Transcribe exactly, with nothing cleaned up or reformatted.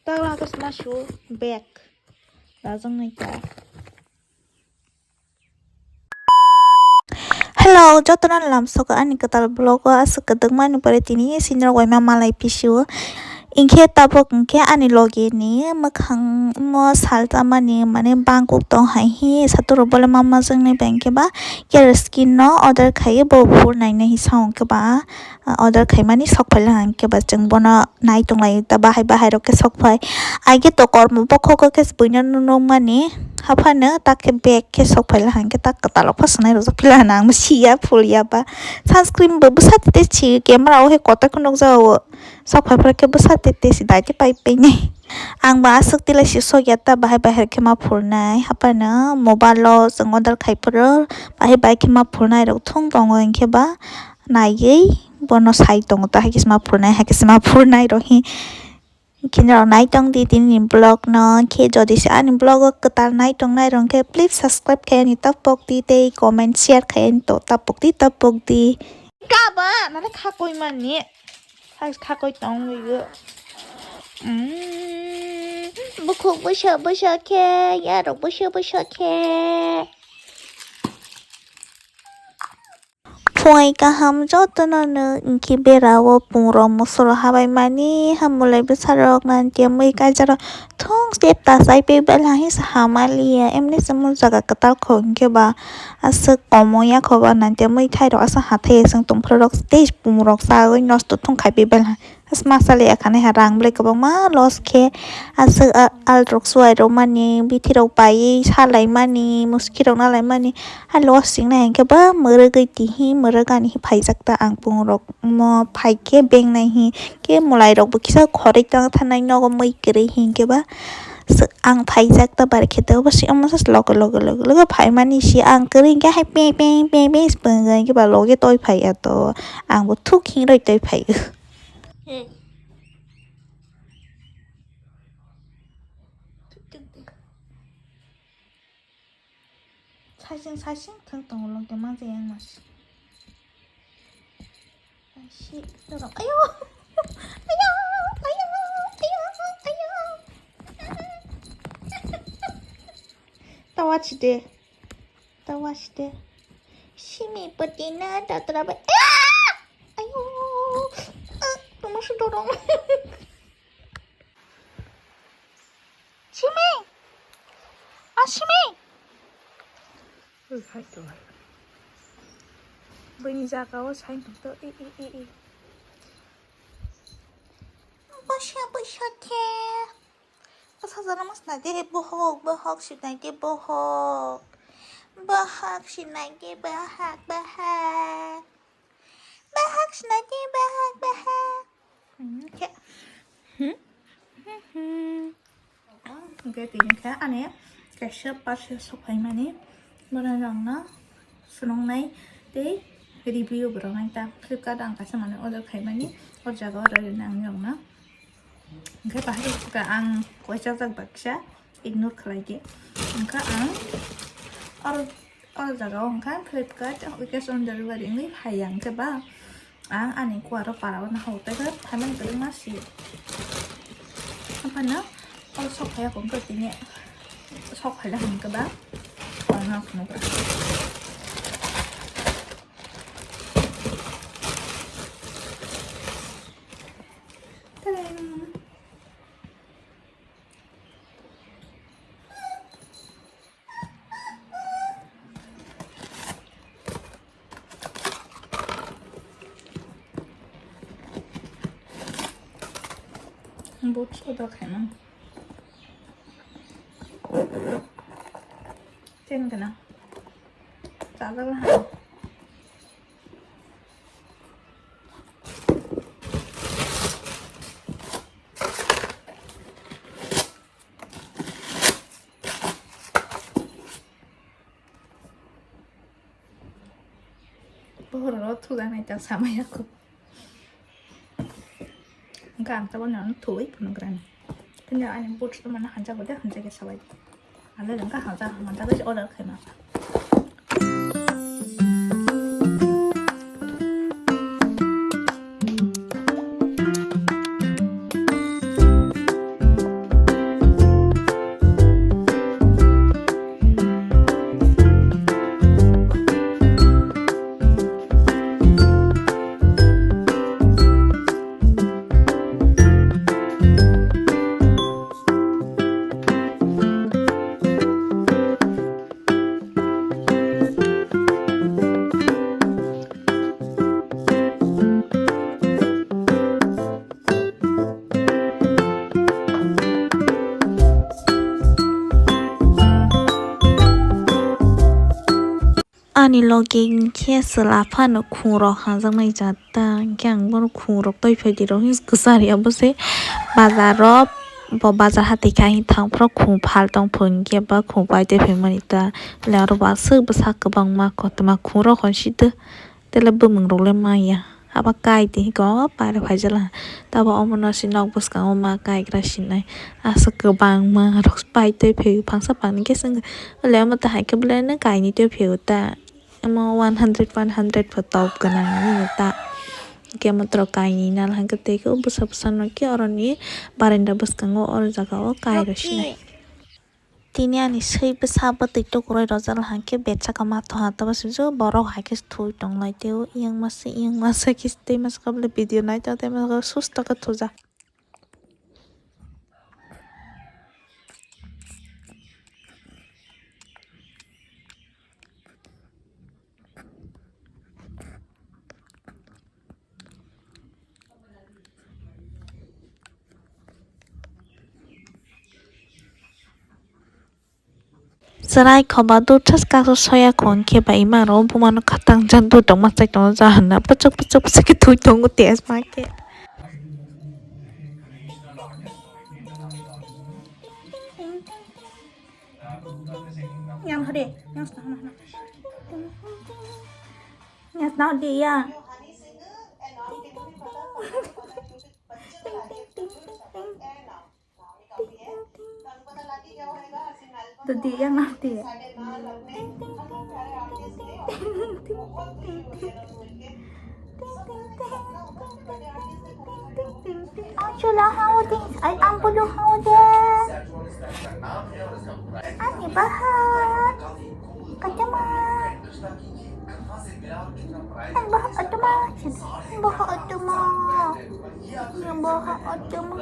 Takla hato sma su bag. Rajang nai ta. Hello, jotono lamsogo ani kwtal vlog o aswk kwdwkmani pore tini sinirok waima malai pisio. Hinkhe tabuk hinkhe ani logi ni mwkhang mo saltamani mane bangkuk tong hai hi saturok bole mama jwngni bai hinkhe ba care skin no order khaiwi bo phur naina hi sa hinkhe ba order khaimani sok phaila hinkhe ba chwng bono nai tonglaio ta bahai bahai rok khe sok phai. Aige to kormo bokhok khe buino nukmani haphano tak khe bag khe sok phaila hinkhe tak kwtal rok pha swnai rwjak phaila hwnwi ang siya phul ya ba sunscreen bo bwsa tei si camera o khe kotor khe nukjago sok phai phai khe bwsa tei tei si dai khe pai pai nai ang ba aswk tei lai si sok ya ta bahai bahai khe ma phul nai haphano mobile o chwng order khai phuru bahai bahai khe ma phul nai rok thung tongo hinkhe ba naiwi bono sai tongo ta hai khe sma phurnai hai khe sma phurnai rok hi. Khe norok nai tong di tini ni vlog no khe jodi se ani vlog o kwtal nai tong nai rok khe please subscribe khai ani tapok di tei comment share khai ani to tapok di tapok di. Kaba nani khakoi mani. Hai khakoi tong yo. Mm, bukhuk bwsa bwsa khe yarok bwsa bwsa khe. Phungai kaham jotono no hinkhe bera o pungrok mosorok habaimani hamulai bwsarok nantiya mui kaijarok thung step ta chaipai belha hinsa hamaliya emni se mui jaga kwtal kho hinkhe ba aswk komo yakho ba nantiya mui thairok aswk hathai aswk tongphuru rok tei pungrok chawi nosto thung khaipai belha. Aswk ma salai ya khanai ha rang belai kwbangma loss khe aswk a-, alrok suwai rwmani bithi rok paiwi salaimani muski rok nalaimani ha loss chwng nai hinkhe ba mwrwgwi twi hi mwrwk ani hi phaijak ta ang pungrok mo phaikhe beng nai hi khe mwlai rok bo kisa khoroi tang thanai nogo mui kwrwi hinkhe ba aswk ang phaijak ta bar khe ta obo se omo se loge loge loge loge phaimani se ang kwrwi hinkhe hai pe pe pe pe se pungwi hinkhe ba loge toi phai ya to ang bo thuk hingroi toi phai o. Hey. Saichung saichung thang tongo log de manjai ang mas. Aisi dorok ayo. Ayo, ayo, ayo, ayo. Tawa chide. Tawa chide. Simi patina tatra ba. Ayo. Ah, tuma su dorong. Simi! Ah, Simi! Ui, hai to, hai. Buini jaga o sai tong to, i, i, i, i. Bwsa, bwsa khe. Bwsa jana mas nai de, bohok, bohok si nai de, bohok. Bohok si nai de, bohok, bohok. Bahak sinai di, bahak, bahak. Hmm, khe. Hmm? Hmm, hmm. Hwnkhe tini khe ani kaisa parcel sokphaimani bono nokno swnamnai tei review bo rwnai ta. Flipkart ang kaisa manwi order khaimani, o jaga o rw rwnai ang nokno. Hwnkhe bahai khe ang koichajak baksa. Ignore khlai di. Wngkha ang oro, oro jaga o wngkha Flipkart cash on delivery wngwi phai ya, wngkhe ba ang ani kuaro para o nahao tei khe phaimani kwrwngma si. Aphano oro sok phai ya, wngkha tini sok phai ya, wngkha ba oro no phunukha. Tadang! Boots order khaimani. Chain gwnang. Chajak lahai. Bohrok thujaknai ta samaya kho. Hwnkhe ang tabukni ano thuwi phunukgrani. Phini ani boots tongmani hanjago de, hanjagwi sabai. Ang le hwnkhe hanja, hanja khe order khaima. Ni logi hinkhe chwla phano khungrok hamjaknai jat ta, hinkhe ang bono khungrok twi phaidi rok hinkhe kwchari obo se bazar o, bo bazar hati khe ahing thang phuru khung phal tong phuru hinkhe ba khung pai twi phaimani ta, le aro bo aswk bwsa kwbangma kotorma khungrok hwn si twi tele bwmwng rok le manya. Abo kai di go pairok phaijala. Tabo omono si nok bwskango ma kaigra sinai. Aswk kwbangma rok pai twi phaiwi phangsa phangni khe swngwi. Ole omo ta hai khe bwlai no kainwi twi phaiwi ta. Omo one hundred, one hundred pho top gwnang nini ta. Hwnkhe omo borok kainwi nal hwnkhe tei khe o bwsa bwsa no khe oroni barenda bwskango oro jaga o kai rw sinai. Tini ani swi bwsa bwtwi tukurwi rwjak hwnkhe bechakha ma thung ha, tei bwswk borok hai khe thwi tonglai tei o iyang masa iyang masa khe tei masa khe bwlai video nai tong tei masa khe susto khe thujak. Chwrai khoba dut thas kasu soya khon khe ba ima ro buma no khatang jan dut tongma chai tongo ja hwnna pachak pachak pachak khe thwi tongo tei asma khe. Yang hade, yang sana hana. Yang sana dia. Dadi yang nanti ya. Ang chula hao din, ay ang bulu hao din. Ani baha. Kacama. Ang baha atuma. Ang baha atuma. Ang baha atuma.